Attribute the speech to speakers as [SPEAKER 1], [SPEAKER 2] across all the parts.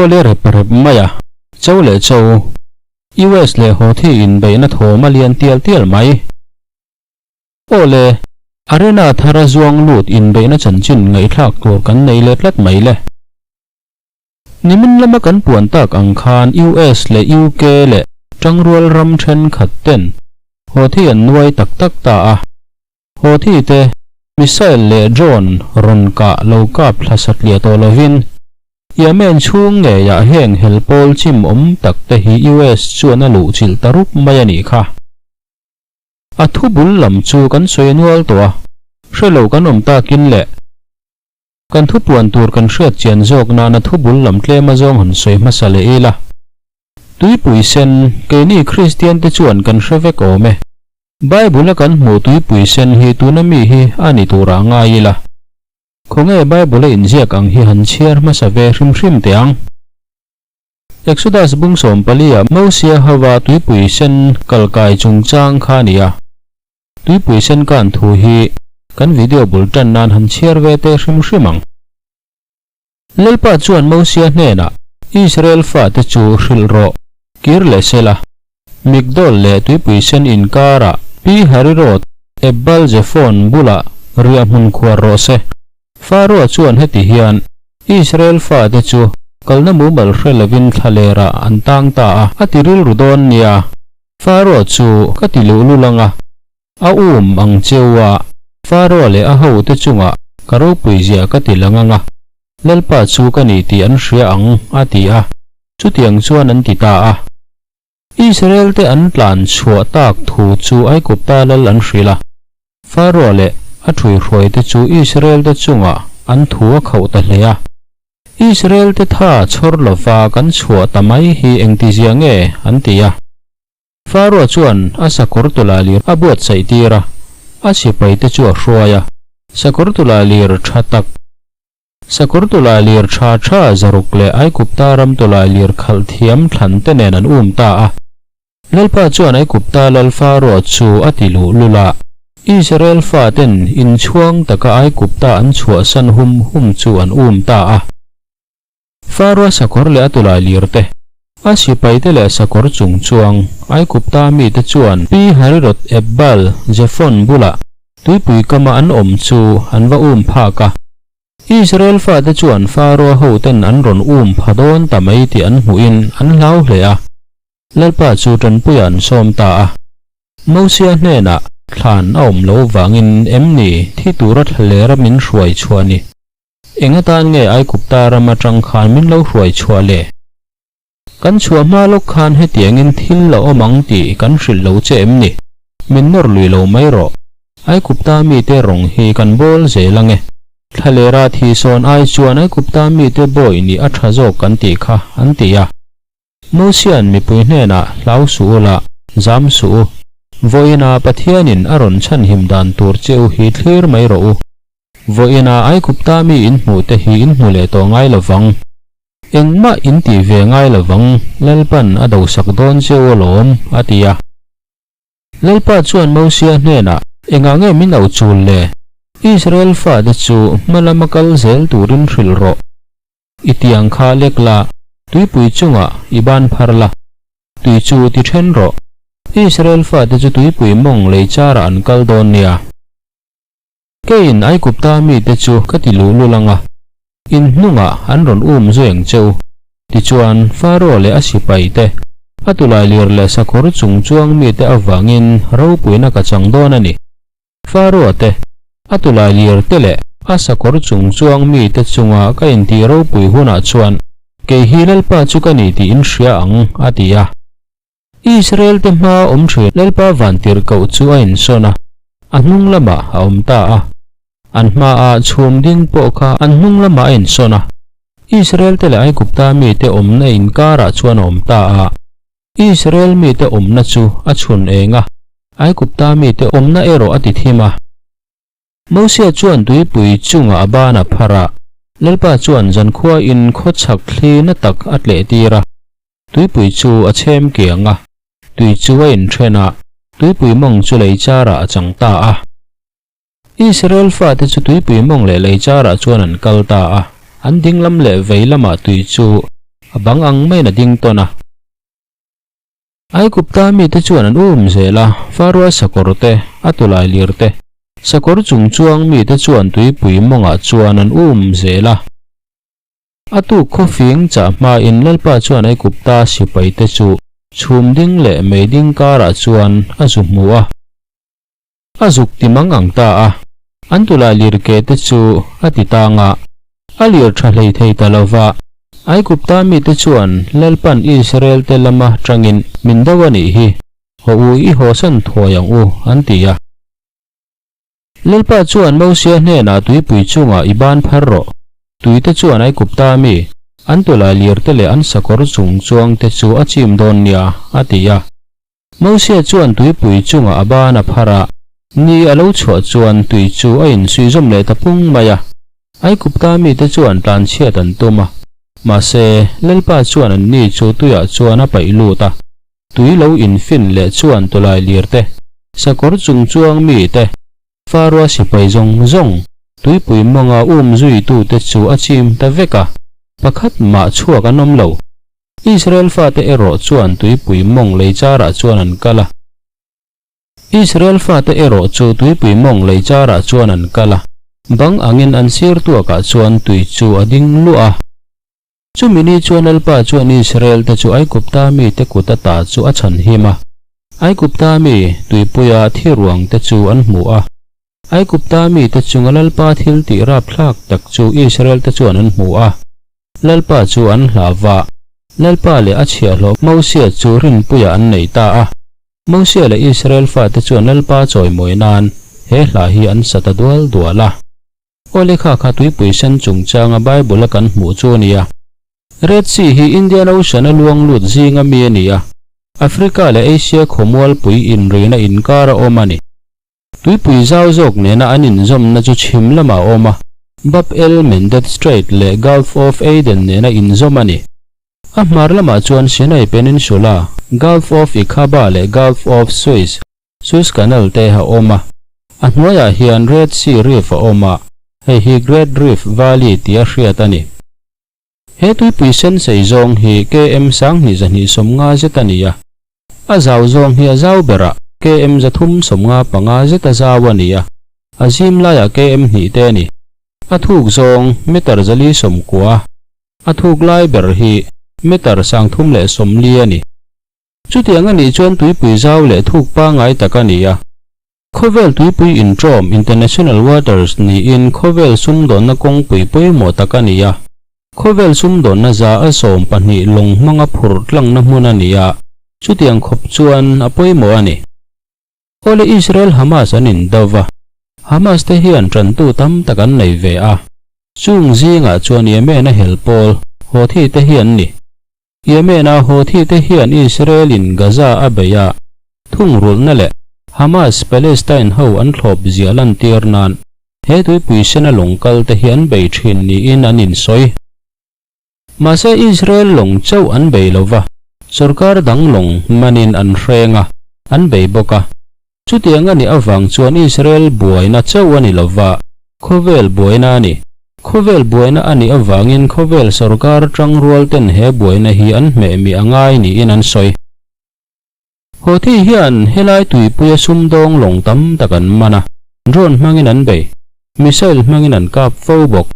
[SPEAKER 1] Awle rep rep mai a, cho leh cho, US leh Houthi inbeihna thawm a lian tial tial mai. Awle, arena thara zuang lut inbeihna chanchin ngaihthlak tur kan nei leh tlat mai le. Nimin lama kan puan tak ang khan US leh UK leh tangrual ram thenkhat ten Houthi an nuai tak tak ta a. Houthi te missile leh drone rawn kah lo kap thla satliah tawh lovin Yemen chhung ngeiah heng hel pawl chim awm tak te hi US chuan a luhchilh ta rup mai a nih kha. A thu bul lam chu kan sawi nual tawh a, hre lo kan awm takin le. Kan thu puan tur kan hriat chian zawk nan a thu bul lam tlem a zawng han sawi hmasa leh ila. Tuipui sen, keini Kristian te chuan kan hre vek awm e. Bible a kan hmuh tuipui sen hi tuna mi hi a ni turah ngai ila. Khawnge Bible a inziak ang hi han chhiar hmasa ve hrim hrim teh ang. Exodus bung 14 ah Mosia hova tuipui sen kalkai chungchang kha a ni a. Tuipui sen kan thu hi kan video bul tan nan han chhiar ve teh hrim hrim ang. Lalpa chuan Mosia hnenah, Israel fate chu hrilh rawh, kir leh sela. Migdol leh tuipui sen inkarah Pi Harirot, Ebbal Zephon bulah riah hmun khuar rawh se. Faroa chuan heti hian Israel fate chu kalna mumal hre lovin thlalerah an tang ta a, a ti rilru dawn nia. Faroa chu ka ti luhlul ang a, a um ang cheu a, Faroa leh a hote chungah ka ropui zia ka ti lang ang a, Lalpa chu ka ni tih an hria ang, a ti a. Chutiang chuan an ti ta a. Israel te an tlan chhuah tak thu chu Aigupta lal an hrilh a. Faroa leh a ṭhuihruai te chu Israel te chungah an thu a khauh ta hle a. Israel te tha chhawr lova kan chhuah ta mai hi engtizia nge? an ti a. Faroa chuan a sakawr tawlailir a buatsaih tir a, a sipai te chu a hruai a, sakawr tawlailir ṭha tak, sakawr tawlailir ṭha ṭha 600 leh Aigupta ram tawlailir khalh thiam thlan te nen an um ta a. Lalpa chuan Aigupta lal Faroa chu a ti luhlul a, Israel faten inchhuang taka Aigupta an chhuahsan hum hum chu an um ta a. Faroa sakawr leh a tulai lir te, a sipaite leh sakawr chung chuang Aigupta mite chuan Pi Harirot Ebbal Zephon bulah tuipui kama an awm chu an va um phak a. Israel fate chuan Faroa hoten an rawn um pha dawn ta mai tih an hmuhin an hlau hle a. Lalpa chu tanpuia an sawm ta a. Mosia hnenah thlan a awm lo vangin em ni thi tura thlalera min hruai chhuah ni? Eng atan nge Aigupta ram atang khan min lo hruai chhuah le? Kan chhuah hma lawk khan hetiangin thil a awm ang tih kan hrilh lo che em ni? Min nawr lui lo mai rawh. Aigupta mite rawng hi kan bawl zel ange. Thlalera thi sawn ai chuan Aigupta mite bawi nih a tha zawk kan tih kha, an ti a. Mosia'n mipui hnenah hlau suh u la, zam suh u. Vawiinah Pathianin a rawn chhanhim dan tur che u hi thlir mai rawh u. Vawiinah Aigupta mi in hmuh te hi in hmu leh tawh ngai lo vang. Engmah in tih ve ngai lo vang, Lalpan a dosak dawn che u alawm, a ti a. Lalpa chuan Mosia hnenah, Engah nge min au chul le? Israel fate chu hma lama kal zel turin hrilh rawh. I tiang kha lek la, tuipui chungah i ban phar la, tui chu ti then rawh. Israel fate chu tuipui mawng lei charah an kal dawn nia. Keiin Aigupta mite chu ka ti luhlul ang a, in hnungah an rawn um zui ang che u. Tichuan, Faroa leh a sipaite, a tulailir leh sakawr chung chuang mite avangin ropuina ka chang dawn a ni. Faroa te, a tulailir te leh a sakawr chung chuang mite chunga ka intih ropui hunah chuan kei hi Lalpa chu ka ni tih in hria ang, a ti a. Israel te hmaa awm thin Lalpa vantirhkoh chu a insawn a, a hnung lamah a awm ta a. An hmaah chhum ding pawh kha an hnung lamah a insawn a. Israel te leh Aigupta mite awmna inkarah chuan a awm ta a. Israel mite awmna chu a chhun eng a, Aigupta mite awmna erawh a ti thim a. Mosia chuan tuipui chungah a ban a phar a, Lalpa chuan zankhua in khaw chhak thli na tak a tleh tir a, tuipui chu a chhem kiang a, tui chu a inthen a, tuipui mawng chu lei charah a chang ta a. Israel fate chu tuipui mawng leh lei charah chuan an kal ta a, an dinglam leh vei lamah tui chu A bang ang maiin a ding tawn a. Aigupta mite chuan an um zel a, Faroa sakawr te, a tulai lir te, sakawr chung chuang mite chuan tuipui mawngah chuan an um zel a. A tuk khawfing chah hmain Lalpa chuan Aigupta sipaite chu chhum ding leh mei ding karah chuan a zu hmu a. A zuk ti mang ang ta a, an tulai lir ke te chu a ti tang a, a lir tha hlei thei ta lo va. Aigupta mite chuan Lalpan Israel te lama tangin min do a nih hi, haw u i hawsan thuai ang u, an ti a. Lalpa chuan Mosia hnenah tuipui chungah i ban phar rawh. Tuite chuan Aigupta mi, an tulai lirte leh an sakawr chung chuangte chu a chim dawn nia, a ti a. Mosia chuan tuipui chungah a ban a phar a, ni a lo chhuah chuan tui chu a insuihzawm leh ta pung mai a. Aigupta mite chuan tlanchhiat an tum a, mahse, Lalpa chuan anni chu tuiah chuan a paih lut a. Tui lo infin leh chuan tawlai lir te, sakawr chung chuang mi te, Faroa sipai zawng zawng, tuipui mawnga um zuitute chu a chim ta vek a, pakhat mah chhuak an awm lo. Israel fate erawh chuan tuipui mawng lei charah chuan an kal a. Israel fate erawh chu tuipui mawng lei charah chuan an kal a, bang angin an sir tuakah chuan tui chu a ding luah a. Chumi ni chuan Lalpa chuan Israel-te chu Aigupta mite kut ata chu a chhan him a. Aigupta mi tuipuia thi ruangte chu an hmu a. Aigupta mite chunga Lalpa thil tih rapthlak tak chu Israel-te chuan an hmu a. Lalpa chu an hlah va, Lalpa leh a chhiahhlawh Mosia chu rinpuiah an nei ta a. Mosia leh Israel fate chuan Lalpa chawimawi nan he hla hi an sa ta dual dual a. Aw lehkha kha tuipui sen chungchanga Bible a kan hmuh chu a ni a. Red Sea hi Indian Ocean a luang lut zinga mi a ni a, Africa leh Asia khawmualpui inrina inkar a awm a ni. Tuipui zau zawk nena an inzawmna chu chhim lamah a awm a, Bab el Mandeb Strait leh Gulf of Aden nena inzawm a ni. A hmar lamah chuan Sinai Peninsula, Gulf of Aqaba leh Gulf of Suez, Suez Canal te a awm a, a hnuaiah hian Red Sea Reef a awm a, hei hi Great Rift Valley tia hriat a ni. He tuipui sen sei zawng hi km 2250 zet a ni a, a zau zawng hi a zau berah km 355 zet a zau a ni a, a zim laiah km hnih te a ni. A thuk zawng meter 490, a thuk lai ber hi meter 340 a ni. Chutiang a nih chuan tuipui zau leh thuk pangngai tak a ni a. Khawvel tuipui inṭawm, International Waters, niin khawvel sumdawnna kawngpui pawimawh tak a ni a. Khawvel sumdawnna za a 12 lawng hmanga phurh tlangna hmun a ni a, chutiang khawp chuan a pawimawh a ni. Awle Israel Hamas an indo va, Hamas te hian ṭantu tam tak an nei ve a. Chung zingah chuan Yemen a hel pawl, Houthi te hi an ni. Yemen-a Houthi-te hian Israel-in Gaza a beih a, thungrulhna leh Hamas Palestine ho an thlawp ziah lantir nan he tuipui sena lawng kal te hi an bei thin niin an insawi. Mahse Israel lawng chauh an bei lo va, sorkar dang lawng manin an hreng a, an bei bawk a. Chutiang a nih avang chuan Israel buaina chauh a ni lo va, khawvel buaina a ni. Khawvel buaina a nih avangin khawvel sorkar tangrual ten he buaina hi an hmeh mi a ngai niin an sawi. Houthi hian helai tuipuia sumdawng lawng tam tak an man a, drone hmangin an bei, missile hmangin an kap fo bawk.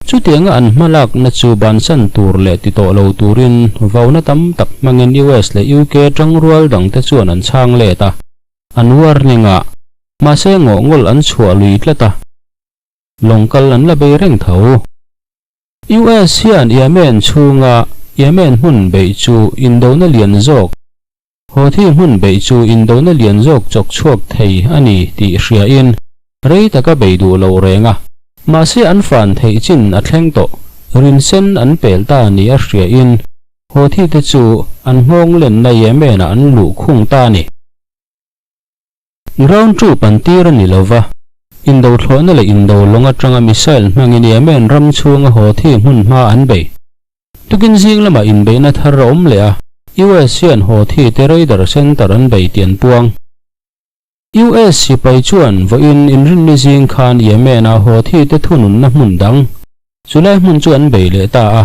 [SPEAKER 1] Chutianga an hmalakna chu bansan tur leh ti tawh lo turin vauna tam tak hmangin US leh UK tangrual dangte chuan an chhang let a, an warning a, mahse ngawhngawl an chhuah lui tlat a, lawng kal an la bei reng tho. US hian Yemen chhunga Yemen hmun beih chu indona lian zawk, Houthi hmun beih chu indona lian zawk chawk chhuak thei a ni tih hriain rei taka bei duh lo reng a. Mahse an fan theih chin a thleng tawh, rinsen an pel ta ni a hriain Houthi te chu an nghawng lenna Yemen-ah an luh khung ta a ni. Ground troop an tir a ni lo va, indo thlawhna leh indo lawng atanga missile hmangin Yemen ram chhunga Houthi hmun hma an bei. Tukin zing lamah inbeihna thar a awm leh a, US hian Houthi te radar center an bei tih an puang. US sipai chuan vawiin inrinni zing khan Yemen-a Houthi te thununna hmun dang, chulai hmun chu an bei leh ta a.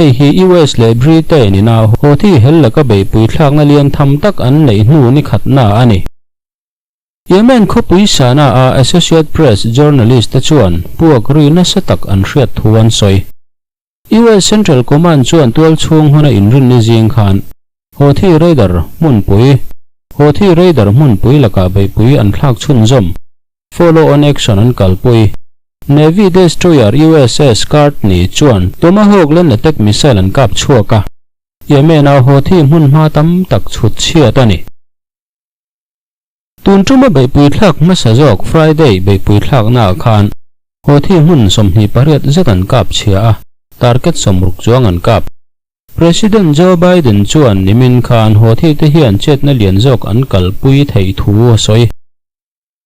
[SPEAKER 1] Hei hi US leh Britain ina Houthi hel laka beihpui thlakna lian tham tak an neih hnu ni khatna a ni. Yemen khawpui Sanaa-a Associate Press journalist te chuan puak ri nasa tak an hriat thu an sawi. US Central Command chuan tualchhung huna inrinni zing khan Houthi radar hmunpui Houthi radar hmunpui lakah beihpui an thlak chhunzawm, follow-on action an kalpui. Navy destroyer USS Cartney chuan Tomahawk land attack missile an kap chhuak a, Yemen-a Houthi hmunhma tam tak chhut chhiat a ni. Tun tuma beihpui thlak hmasa zawk Friday beihpui thlaknaah khan Houthi hmun 28 zet an kap chhia a, target 60 chuang an kap. President Joe Biden chuan nimin khan Houthi te hian chetna lian zawk an kalpui theih thu a sawi.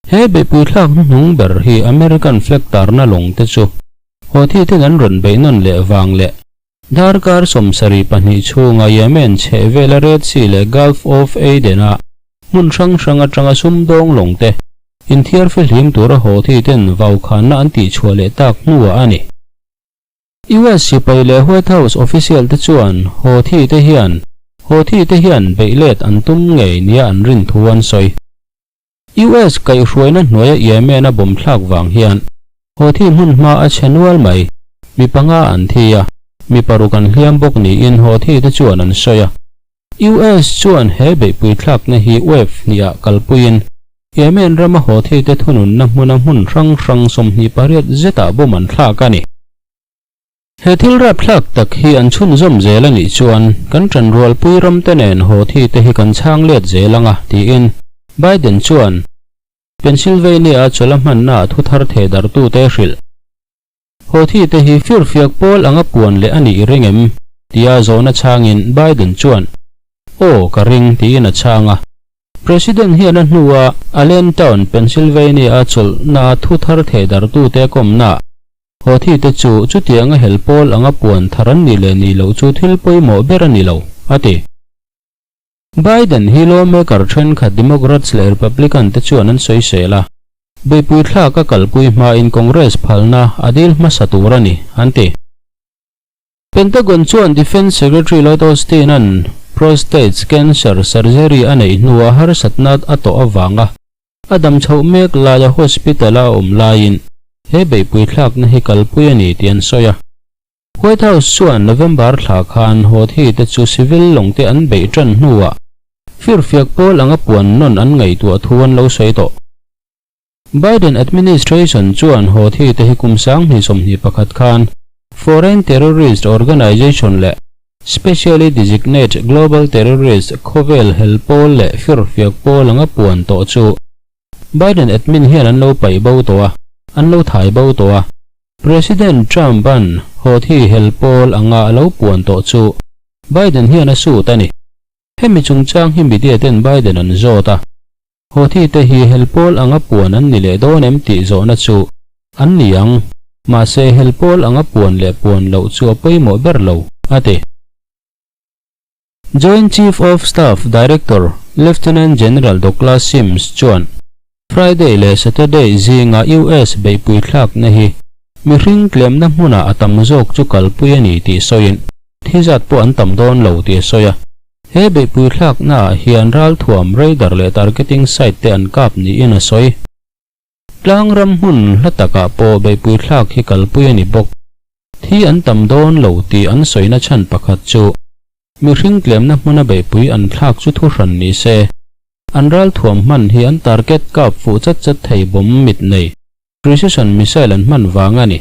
[SPEAKER 1] He beihpui thlak hnuhnung ber hi American flag tarna lawng te chu Houthi ten an rawn beih nawn leh vang leh darkar 72 chhunga Yemen chhehvela Red Sea leh Gulf of Aden-a hmun hrang hrang atanga sumdawng lawng te inthiar fihlim tura Houthi ten vaukhanna an tihchhuah leh tak hnuah a ni. US sipai leh White House official te chuan Houthi te hian Houthi te hian beih let an tum ngei nia an rin thu an sawi. US kaihhruaina hnuaia Yemen a bomb thlak vang hian Houthi hmun hma a chhe nual mai. Mi panga an thi a, mi paruk an hliam bawk niin Houthi te chuan an sawi a. US chuan he beihpui thlakna hi wave hniah kalpuiin Yemen rama Houthi te thununna hmuna hmun hrang hrang 28 zetah bomb an thlak a ni. He thil rap thlak tak hi an chhunzawm zel a nih chuan kan ṭanrualpui ram te nen Houthi te hi kan chhang let zel anga tiin Biden chuan Pennsylvania-a chawlh a hmannaah thu thar theh darhtute hrilh. Houthi te hi firfiak pawl anga puan leh a nih ring em? tia zawhna chhangin Biden chuan, Aw, ka ring, tiin a chhang a. President hian a hnua Allentown, Pennsylvania-a chawlhna thu thar theh darhtute a kawmnaah Houthi te chu chutianga hel pawl anga puan thar an nih leh nih loh chu thil pawimawh ber a ni lo, a ti. Biden hi lawmaker thenkhat Democrats leh Republican te chuan an sawisel a, beihpui thlak a kalpui hmain Congress phalna a dil hmasa tur a ni, an ti. Pentagon chuan Defence Secretary Lloyd Austin-a'n prostate cancer surgery a neih hnuah harsatna a tawh avanga a dam chhoh mek laia hospital a awm laiin he beihpui thlakna hi kalpui a ni tih an sawi a. White House chuan November thla khan Houthi te chu civil lawng te an beih tan hnuah firfiak pawl anga puan nawn an ngaihtuah thu an lo sawi tawh. Biden administration chuan Houthi te hi kum 2021 khan Foreign Terrorist Organization leh Specially Designated Global Terrorist khawvel hel pawl leh firfiak pawl anga puan tawh chu Biden admin hian an lo paih bo tawh a, an lo thai bo tawh a. President Trump-a'n Houthi hel pawl anga a lo puan tawh chu Biden hian a sut a ni. Hemi chungchang hi media ten Biden an zawt a, Houthi te hi hel pawl anga puan an ni leh dawn em tih zawhna chu an ni ang, mahse hel pawl anga puan leh puan loh chu a pawimawh ber lo, a ti. Joint Chief of Staff Director Lieutenant General Douglas Sims chuan Friday leh Saturday zinga US beihpui thlakna hi mihring tlemna hmunah a tam zawk chu kalpui a ni tih sawiin thi zat pawh an tam dawn lo tih a sawi a. He beihpui thlaknaah hian ralthuam, radar leh targeting site te an kap niin a sawi. Tlang ram hmun hla takah pawh beihpui thlak hi kalpui a ni bawk. Thi an tam dawn lo tih an sawina chhan pakhat chu mihring tlemna hmuna beihpui an thlak chu thu hran ni se, an ralthuam hman hi an target kap fuh chat chat thei bawm mit nei precision missile an hman vang a ni.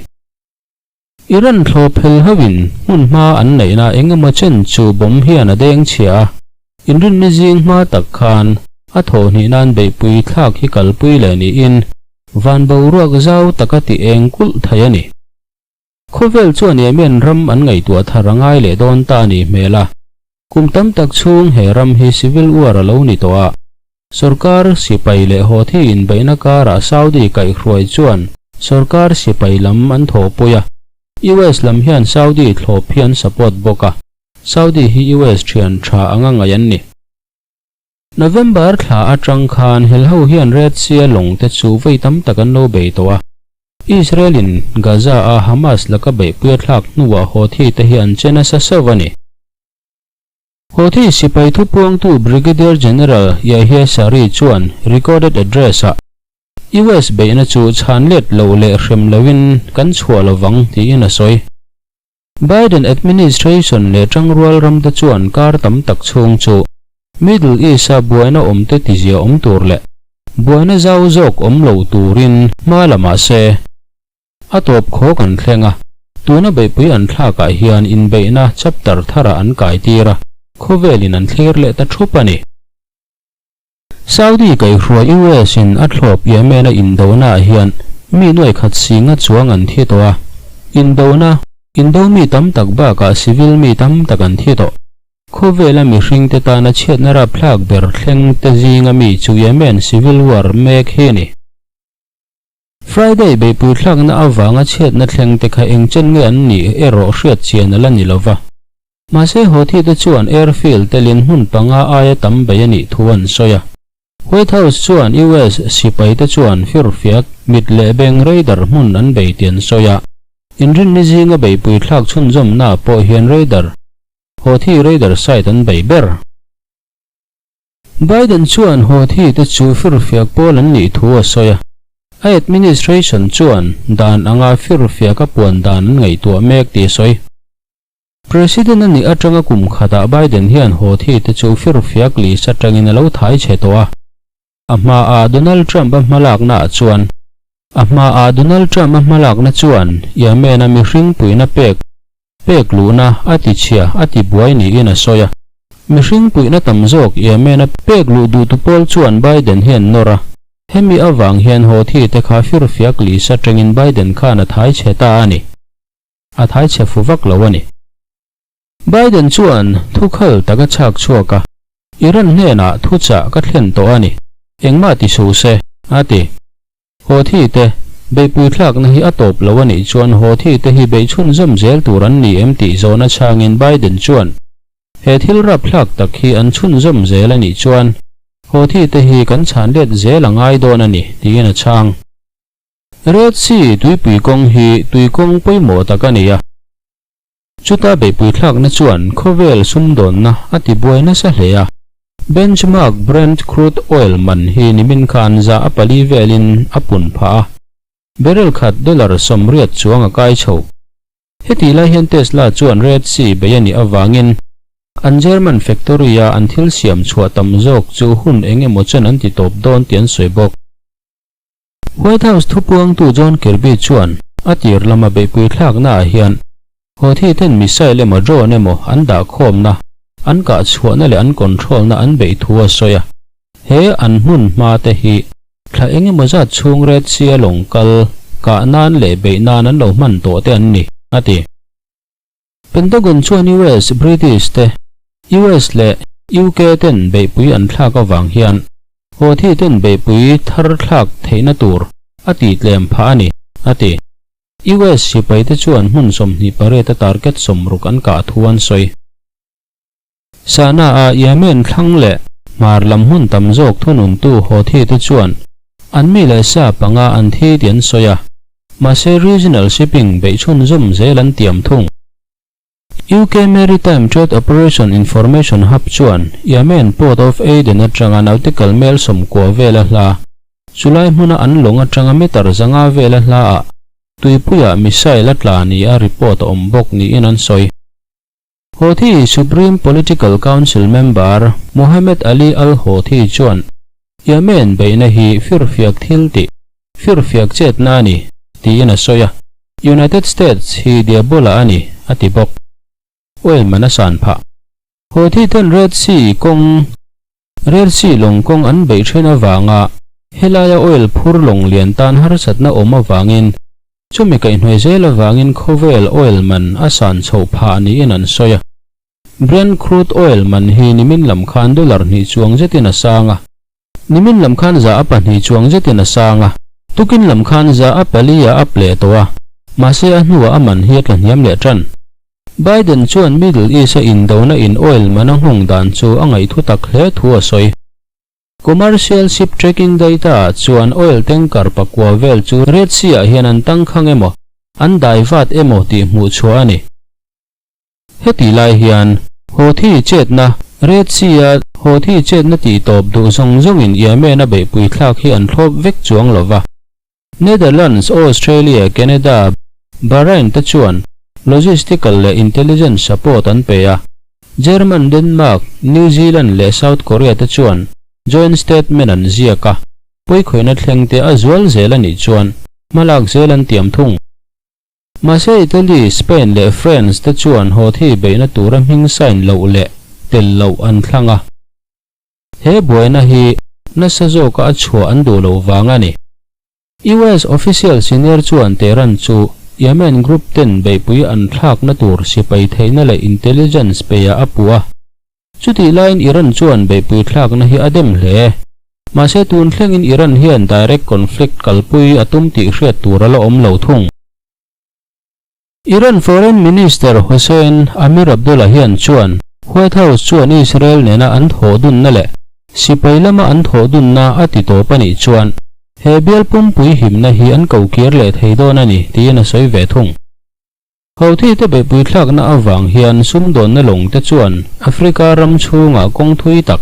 [SPEAKER 1] Iran thlawp hel hoin hmun hma an neihna eng emaw chen chu bawm hian a deng chhia a, inrinni zing hma tak khan a thawhhnih nan beihpui thlak hi kalpui leh niin van boruak zau taka ti eng kulh thei a ni. Khawvel chuan Yemen ram an ngaihtuah thar a ngai leh dawn ta a nih hmel a. Kum tam tak chhung he ram hi civil war a lo ni tawh a. Sorkar sipai leh Houthi inbeihna karah Saudi kaihhruai chuan sorkar sipai lam an thawhpui a. US lam hian Saudi thlawp hi an support bawk a. Saudi hi US thian tha anga ngaih an ni. November thla atang khan helho hian Red Sea lawng te chu vei tam tak an lo bei tawh a. Israel-in Gaza-a Hamas laka beihpui a thlak hnuah Houthi te hi an che nasa sauh a ni. Houthi sipai thupuangtu Brigadier General Yahya Saree chuan recorded address-ah, US beihna chu chhan let lo leh hrem loin kan chhuah lovang tiin a sawi. Biden administration leh tangrual ramte chuan kar tam tak chhung chu Middle East-a buaina awmte tizia awm tur leh buaina zau zawk awm lo turin hma la mah se, a tawp khawk an thleng a, tuna beihpui an thlakah hian inbeihna chapter tharah an kai tir a, khawvelin an thlir leh ta thup a ni. Saudi kaihhruai US-in a thlawp Yemen-a indonaah hian mi nuai khat singa chuang an thi tawh a, indona, indo mi tam tak bakah civil mi tam tak an thi tawh. Khawvela mihringte tana chhiatna rapthlak ber thleng te zinga mi chu Yemen civil war mek hi a ni. Friday beihpui thlakna avanga chhiatna thleng te kha eng chen nge an nih erawh hriat chian a la ni lova. Mahse Houthi te chuan airfield telin hmun panga aia tam bei a nih thu an sawi a. White House chuan US sipai te chuan firfiak, mit leh beng radar hmun an bei tih an sawi a. Inrinni zinga beihpui thlak chhunzawmnaah pawh hian radar, Houthi radar site an bei ber. Biden chuan Houthi te chu firfiak pawl an nih thu a sawi a. A administration chuan dan anga firfiak a puan dan an ngaihtuah mek tih a sawi. President a nih atanga kum khatah Biden hian Houthi te chu firfiak list atangin a lo thai chhe tawh a. A hmaah Donald Trump a hmalaknaah chuan A hmaah Donald Trump a hmalakna chuan Yemen-a mihring puihna pek pek luhna a ti chhia a ti buai niin a sawi a. Mihring puihna tam zawk Yemen-a pek luh duhtu pawl chuan Biden hian nawr a. Hemi avang hian Houthi te kha firfiak list atangin Biden khan a thai chhe ta a ni. A thai chhe fu vak lo a ni. Biden chuan thu khal tak a chhak chhuak a, Iran hnenah thu chah ka thlen tawh a ni, engmah ti suh se, a ti. Houthi te beihpui thlakna hi a tawp lo a nih chuan Houthi te hi beih chhunzawm zel tur an ni em tih zawhna chhangin Biden chuan he thil rapthlak tak hi an chhunzawm zel a nih chuan Houthi te hi kan chhan let zel a ngai dawn a ni tiin a chhang. Red Sea tuipui kawng hi tui kawng pawimawh tak a ni a. Chuta beihpui thlakna chuan khawvel sumdawnna a tibuai nasa hle a. Benchmark Brent crude oil man hi nimin khan za a pali velin a pun phah a, barrel khat dollar 80 chuang a kai chho. Hetih lai hian Tesla chuan Red Sea bei a nih avangin an German factory-a an thil siam chhuah tam zawk chu hun eng emaw chen an ti tawp dawn tih an sawi bawk. White House thupuangtu John Kirby chuan a tir lama beihpui thlaknaah hian Houthi ten missile emaw drone emaw an dah khawmna, an kah chhuahna leh an control-na an beih thu a sawi a. He an hmun hma te hi thla eng emaw zat chhung Red Sea-a lawng kal kah nan leh beih nan an lo hman tawh te an ni, a ti. Pentagon chuan US, British te, US leh UK ten beihpui an thlak avang hian Houthi ten beihpui thar thlak theihna tur a tihtlem phah a ni, a ti. US sipaite chuan hmun 28 a target 60 an kah thu an sawi. Sana'a Yemen thlang leh hmar lam hmun tam zawk thununtu Houthi te chuan an mi leh sa panga an thi tih an sawi a, mahse regional shipping beih chhunzawm zel an tiam thung. UK Maritime Trade Operation Information Hub chuan Yemen Port of Aden atanga nautical mel 90 vela hla, chulai hmuna an lawng atanga meter 500 vela hlaah tuipuiah missile a tla ni a report a awm bawk niin an sawi. Houthi Supreme Political Council member Mohammed Ali al-Houthi chuan Yemen beihna hi firfiak thil tih, firfiak chetna a ni, tiin a sawi a. United States hi diabola a ni, a ti bawk. Oil man a san phah. Houthi ten Red Sea kawng, Red Sea lawng kawng an beih then avanga helaia oil phur lawng lian tan harsatna awm avangin chumi kaihhnuai zel avangin khawvel oil man a san chhoh phah niin an sawi a. Brent crude oil man hi nimin lam khan dollar hnih chuang zetin a sang a. Nimin lam khan 2% chuang zetin a sang a. Tukin lam khan 4% a up leh tawh a. Mahse a hnuah a man hi a tla hniam leh tan. Biden chuan Middle East a indona in oil man a nghawng dan chu a ngaihthu tak hle thu a sawi. Commercial ship tracking data ah chuan oil tanker pakua vel chu Red Sea ah hian an tangkhang emaw, an dai vat emaw tih hmuh chhuah a ni. Hetih lai hian Houthi chetna, Red Sea-a Houthi chetna tih tawp duh zawng zawngin Yemen-a beihpui thlak hi an thlawp vek chuang lo va. Netherlands, Australia, Canada, Bahrain te chuan logistical leh intelligence support an pe a. German, Denmark, New Zealand leh South Korea te chuan joint statement an ziak a, pawikhawihna thleng te a zual zel a nih chuan hmalak zel an tiam thung. Mahse Italy, Spain leh France te chuan Houthi beihna tura hming sign loh leh tel loh an thlang a. He buaina hi nasa zawka a chhuah an duh loh vang a ni. US official senior chuan Tehran chu Yemen group ten beihpui an thlakna tur sipai theihna leh intelligence peia a puh a. Chutih laiin Iran chuan beihpui thlakna hi a dem hle. Mahse tun thlengin Iran hian direct conflict kalpui a tum tih hriat tur a la awm lo thung. Iran Foreign Minister Hossein Amirabdollahian chuan White House chuan Israel nena an thawh dunna leh sipai lama an thawh dunna a ti tawp a nih chuan he bial pumpui himna hi an ko kir leh thei dawn a ni tiin a sawi ve thung. Houthi te beihpui thlakna avang hian sumdawnna lawng te chuan Africa ram chhungah kawng thui tak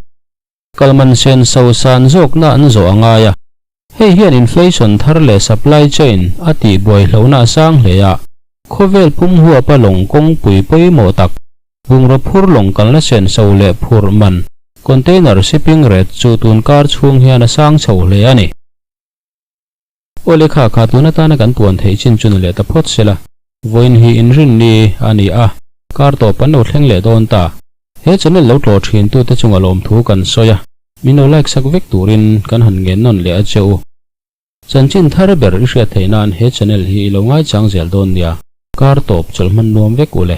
[SPEAKER 1] kalman sen so san zawkna an zawh a ngai a. Hei hian inflation thar leh supply chain a tih buai hlauhna a sang hle a, khawvel pum huapa lawng kawngpui pawimawh tak bungraw phur lawng kalna sen so leh phurh man container shipping rate chu tun kar chhung hian a sang chho hle a ni. Aw lehkha kha tun atana kan puan theih chin chu ni leh ta phawt se la, vawiin hi inrinni a ni a, kar tawp an lo thleng leh dawn ta. He channel lo tlawh thin tute chunga lawmthu kan sawi a, min lo like sak vek turin kan han ngen nawn leh a che u. Chanchin thar ber i hriat theih nan he channel hi i lo ngaichang zel dawn nia, kar tawp chawlh hman nuam vek u le.